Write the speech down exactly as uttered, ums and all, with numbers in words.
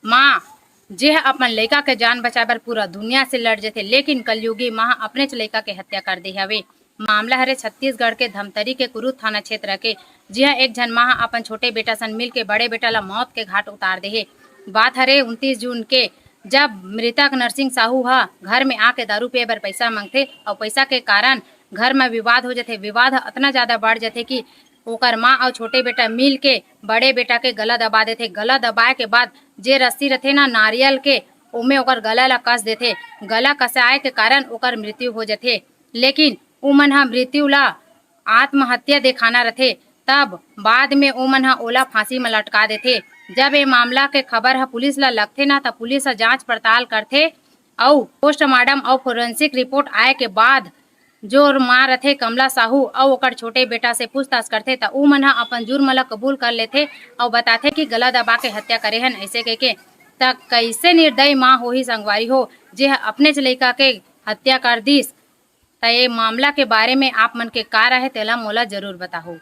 माँ, जेह अपन लइका के जान बचाए बर पूरा दुनिया से लड़ जथे, लेकिन कलयुगी माँ अपनेच लइका के हत्या कर दे हवे। मामला हरे छत्तीसगढ़ के धमतरी के कुरुद थाना क्षेत्र के, जिहां एक झन माँ ह अपन छोटे बेटा सन मिल के बड़े बेटा ला मौत के घाट उतार दे हे। बात हरे उनतीस जून के, जब मृतक नरसिंह साहू ह घर में आके दारू पिए बर पैसा मांगथे अउ पैसा के कारण घर में विवाद हो जथे। विवाद ह अतना ज्यादा बढ़ जथे कि ओकर माँ अउ छोटे बेटा मिल के बड़े बेटा के गला दबा देथे। गला दबाए के बाद जे रस्सी रथे ना नारियल के, ओमे ओकर गला ला कस देथे। गला कसाए के कारण ओकर मृत्यु हो जथे। लेकिन उमन ह मृत्यु ला आत्महत्या देखाना रथे, तब बाद में ओमन ह ओला फांसी म लटका देथे। जब ए मामला के खबर ह पुलिस ला लगथे ना, त पुलिस ह जांच पड़ताल करथे अउ पोस्टमार्टम अउ फोरेंसिक रिपोर्ट आए के बाद जो माँ रथे कमला साहू अउ ओकर छोटे बेटा से पूछताछ करथे, त उमन ह अपन जुर्म ला कबूल कर लेथे अउ बताथे कि गला दबा के हत्या करे हन, ऐसे कहिके। त कैसे निर्दयी माँ होही संगवारी हो, जे ह अपनेच लइका के हत्या कर दिस। त ए मामला के बारे में आप मन के का राय हे, तेला मोला जरूर बताहू।